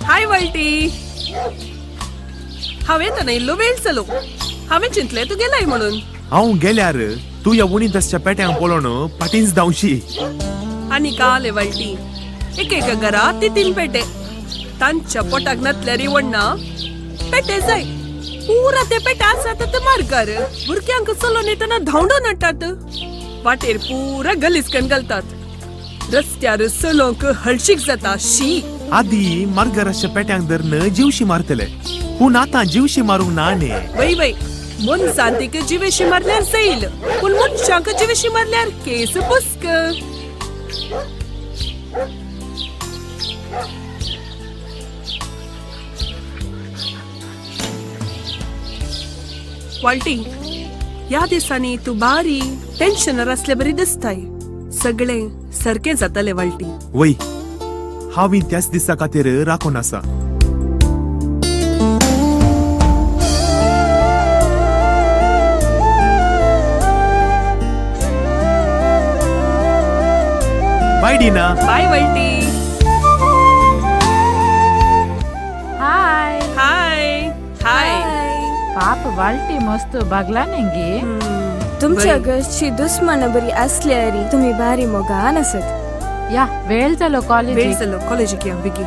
हाय वल्टी. हांवें ताणें इल्लो वेळ जालो, हांवें चिंतलें तूं गेलाय म्हणून. हांव गेल्यार तूं ह्या उणीत पेट्यांक पळोवन पाटींच धांवशी. आनी काले वल्टी, एक एका घरा ती तीन पेटे. तांच्या पोटाक नातल्यार वण्णा पेटे जाय. पुरा ते पेटे आसात ते मार्गार. भुरग्यांक चलोवन येतना धांवडोन हाडटात. वाटेर पुरा गलीस कण घालतात. रस्त्यार चलोवंक हळशीक जाता शी. आदी मार्गार आसच्या पेट्यांक धरून जीवशी मारतले, पूण आतां जीवशी मारूंक ना न्ही. वय वय, मनशांतीक जिवेशी मारल्यार सैल, पूण मनशांक जिवेशी मारल्यार केस पुस्क. वाल्टी, ह्या दिसांनी तूं बारी टेन्शनार आसले बरी दिसताय. सगळें सारकें जातलें वाल्टी. वय, हांव त्याच दिसा खातीर राखून आसा. बाय डिना. बाय वाल्टी. हाय. हाय हाय. पाप वालटी मस्त बागला नेंगी. तुमच्या बरी. घरची दुस्मना बरी असल्यारी तुम्ही भारी मोगान आसत. या, वेळ जालो वेळ कॉलेज. जालो कॉलेजीक, या बेगीन.